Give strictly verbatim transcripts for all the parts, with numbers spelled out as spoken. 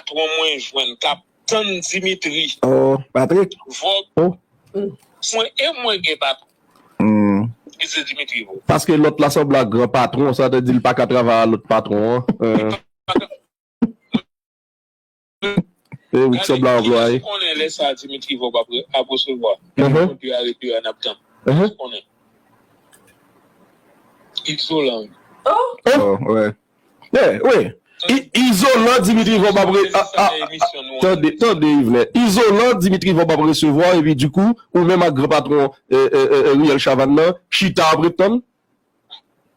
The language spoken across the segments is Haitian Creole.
patwon mwen jwenn k ap tann Dimitri. Oh, Patrick. Vòb. Oh. Mwen, e mwen gen patwon. Hmm. Ki se Dimitri Vòb. Paske lòt la sanble ak gran patwon, sa te di l pa ka travay a lòt patwon an. Eh. E wi, ki sanble anplwaye. Ou konnen lè sa Dimitri Vòb ap, ap resevwa. Mhm. Konn pi ale pi an ap tann. Mhm. Ou konnen. Izolan. Oh, wi. Yeah, wi. I- Izolan Dimitri Vòb ap re- a- a- a- tande, tande, Yvenet. Izolan Dimitri Vòb ap resevwa, epi dikou, ou menm ak gran patwon, eh, eh, eh, eh, Riel Chavannes nan, chita ap ret tann.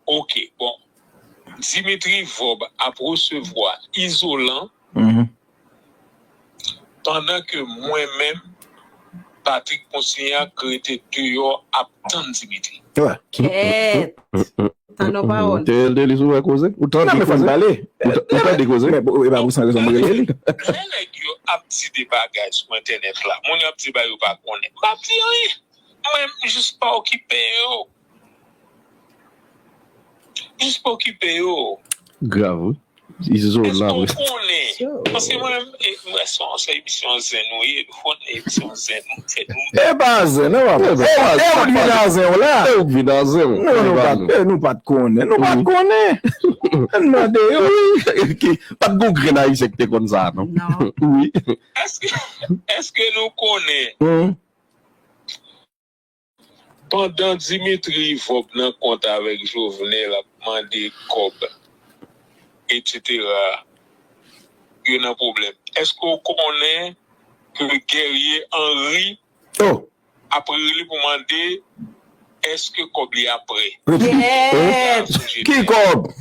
Ok, bon. Dimitri Vòb ap resevwa Izolan, mhm, pandan ke mwen menm, Patrick Consignac, rete deyò ap tann Dimitri. Wi. Kèt. Tann yon pawòl. Te, te li sou wè koze? Ou tande koze? Ou ta- ou tande koze? Men, e pa pou san rezon mwen rele li. Lè nèg yo ap di de bagay sou entènèt la, moun yo ap di ba yo pa konnen. M pa di anyen. Mwen, m jis pa okipe yo. Jis pa okipe yo. Grav, wi. Izolan, wi. Èske w konnen? Paske mwen, e, mwen, se yon, se emisyon zen nou ye, nou konn emisyon zen nou, fè nou. E pa zen, non, papa. E pa zen. E ou k vin a zen w la. E ou k vin a zen w. Non, nou pa t, e, nou pa t konnen. Nou pa t konnen. Ann mande yo. Wi. Pa t gon grenn Ayisyen ki te konn sa, non. Non. Wi. Èske, èske nou konnen? Hmm. Pandan Dimitri Vòb nan kont avèk Jovenel ap mande kòb, etsetera, yo nan pwoblèm. Èske w konnen ke Guerrier Henry, oh, ap rele pou mande èske kòb li ap prè? Kèt! Ki kòb?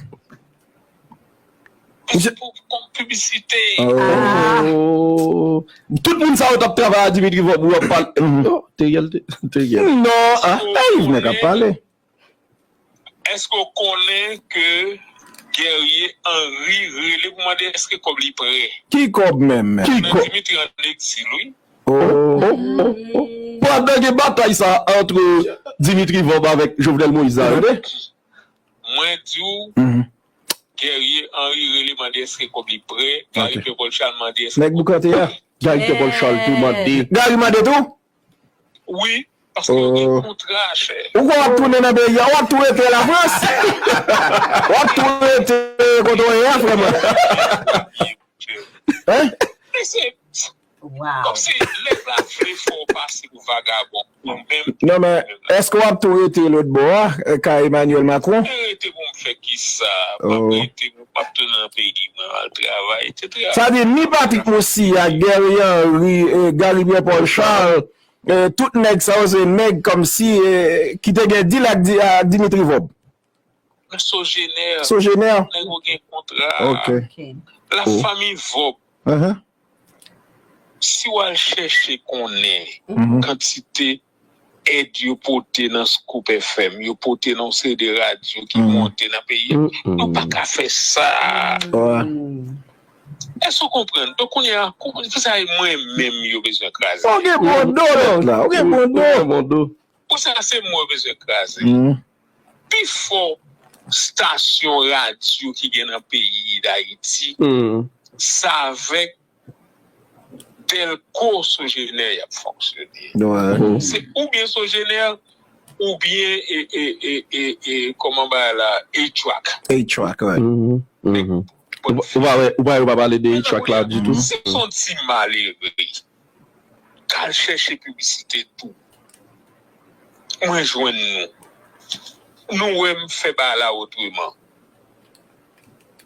Misye pou kont piblisite. Oh. Tout moun sa yo t ap travay a Dimitri Vòb, ou ap pale. Oh, Teriel, Te- Teriel. Non, ah, Yvenet k ap pale. Èske w konnen ke Guerrier Henry rele pou mande èske kòb li prè? Ki kòb menm? Ki kòb? Dimitri an egzil, wi. Oh. Oh, oh, oh, oh. Pandan gen batay sa ant Dimitri Vòb avèk Jovenel Moïse la, tande? Mwen di w, mhm, Guerrier Henry rele mande èske kòb li prè, Gary, ok, Pierre Paul Charles mande èske. Nèg Boukante a? Gary Pierre Paul Charles tou mande. Gary mande tou? Wi, paske yo gen kontra, chè. Ou kwè w ap tounen nan peyi a, w ap tou rete Lafrans? W ap tou rete kote w ye a, frè mwen? Hein? Men se Wow. Kòmsi nèg la vle fè w pase pou vagabon. Ou menm. Non, men, èske w ap tou rete lòt bò a, kay Emmanuel Macron? Mwen rete pou m fè kisa? M ap rete, m ap tounen nan peyi mwen, al travay, etsetera. Sa di, ni Patrick Moussia, Guerrier Henry, eh, Gary Pierre Paul Charles, eh, tout nèg sa yo se nèg kòmsi, eh, ki te gen deal ak Di-, ak Dimitri Vorbe. Sogener. Sogener. Nèg yo gen kontra. Ok. Ok. Lafanmi Vorbe. Si w al chèche konnen kantite èd yo pote nan Scoop F M, yo pote nan yon seri de radyo ki monte nan peyi a, nou pa ka fè sa. Èske w konprann? Donk, kounye a, kou-, se sa mwen menm yo bezwen kraze. Ou gen bon do, nèg la. Ou gen bon do. Pou sa, se mwen yo bezwen kraze. Pifò stasyon radyo ki gen nan peyi Dayiti, se avèk Delco Sogener y ap fonksyone. Se oubyen Sogener, oubyen, e, e, e, e, e, kòman bagay la, A-Track. A-Track, wi. Ou pa, ou pa wè, ou pa wè yo pa pale de A-Track la ditou. Si w se yon ti malere k al chèche piblisite tou, mwen jwenn nou. Nou wè m fè bagay la otreman.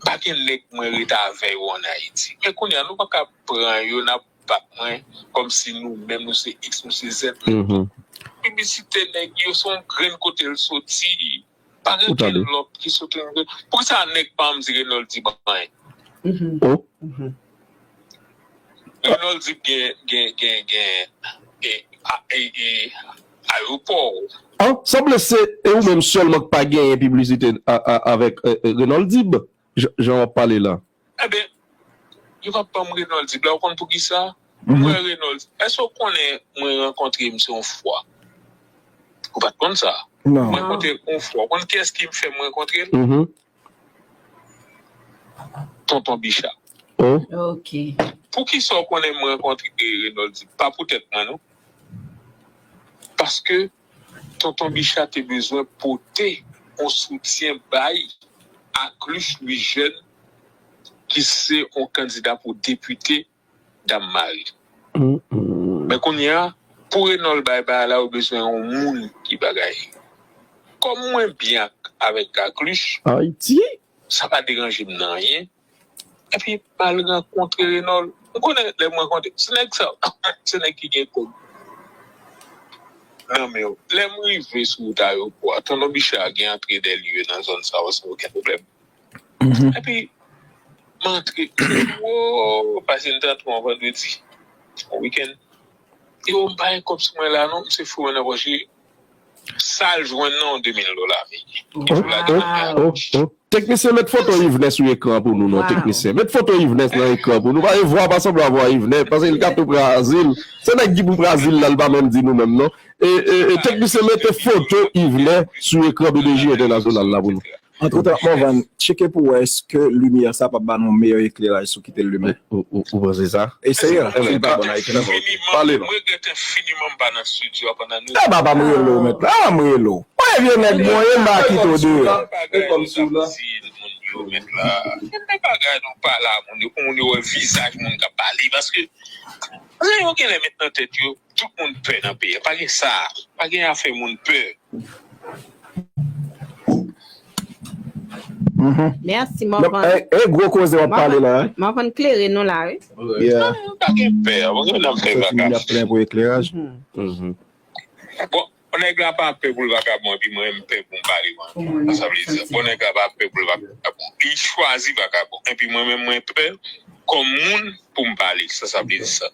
Pa gen nèg mwen ret avè yo ann Ayiti. Men kounye a, nou pa ka pran yo, n ap bat mwen kòmsi nou menm, nou se X, nou se Z. Piblisite nèg yo, se yon grenn kote l soti. Pa gen okenn lòt ki soti nan. Poukisa nèg pa janm di Renold Dib anyen? Renold Dib gen, gen, gen, gen, e, a, e, e, ayewopò. Ah, sanble se e ou menm sèlman k pa genyen piblisite a, a, avèk, e, e, Renold Dib, jan, jan w ap pale la. Enben, yo p ap ban m Renold Dib la, ou konn poukisa? Mwen, Renold, èske w konnen mwen rankontre misye yon fwa? Ou pa t konn sa? Non. Mwen rankontre l yon fwa. Ou konn kiyès ki fè m rankontre l? Tonton Bicha. Oh. Ok. Poukisa w konnen m rankontre Renold? Pa poutèt mwen, non. Paske Tonton Bicha te bezwen pote yon soutyen bay Akluch Louis Jeune, ki se yon kandida pou depite Dam Mari. Mm, mm. Men kounye a, pou Renold bay bay la, yo bezwen yon moun ki bagay. Kòm mwen byen ak, avèk Akluch, Ayiti? Sa pa deranje m nan anyen. Epi, m al rankontre Renold. M konnen lè m rankontre, se nèg sa, se nèg ki gen kòb nan men yo. Lè m rive sou wout ayewopò a, Tonton Bicha gen antre dèlye nan zòn sa yo san okenn pwoblèm. Epi, m antre, m di, wo, pase m t antre yon vandredi, yon wikenn. Yo, m pa gen kòb sou mwen la, non, m se fouye nan pòch li. Sa l jwenn nan yon de mil dola, veye. Ki pou lage nan men. Oh, oh. Teknisyen, met foto Yvenès sou ekran pou nou, non, teknisyen. Met foto Yvenès nan ekran pou nou. Paske vwa pa sanble a vwa Yvenès, paske li ka tou pran azil. Se nèg ki pou pran azil la, li pa menm di nou menm, non. E, e, e teknisyen, mete foto Yvenès sou ekran B B J Entènasyonal la pou nou. Antretan, Morvan, tcheke pou wè èske limyè sa p ap ba nou yon meyè ekleraj sou kite l limen. Ou, ou, ou panse sa? Eseye l, si l pa bon, a ekleraj. Pale non. Mwen regrèt enfiniman m pa nan estidyo a pandan nou. Aba, pa m rele w, mèt la. Aba, m rele w. Mwen vye nèg mwen ye, m pa kite w deyò. Bagay nou t ap di moun yo, mèt la. Gen de bagay nou pale a moun yo, pou moun yo wè vizaj moun k ap pale. Paske, paske yo genlè met nan tèt yo, tout moun pè nan peyi a. Pa gen sa. Pa gen afè moun pè. Mèsi, Morvan. E gwo koze w ap pale la. Morvan klere nou la, wi. Yeah. Pa gen pè. Pa gen afè Soti moun y ap plen pou ekleraj. Bon, nèg la pa pè pou l vakabon, epi mwen m pè pou m pale, mwen. Sa vle di, bon, nèg la pa pè pou l vakabon. Li chwazi vakabon. Epi mwen menm, mwen pè kòm moun pou m pale. Sa, sa vle di sa.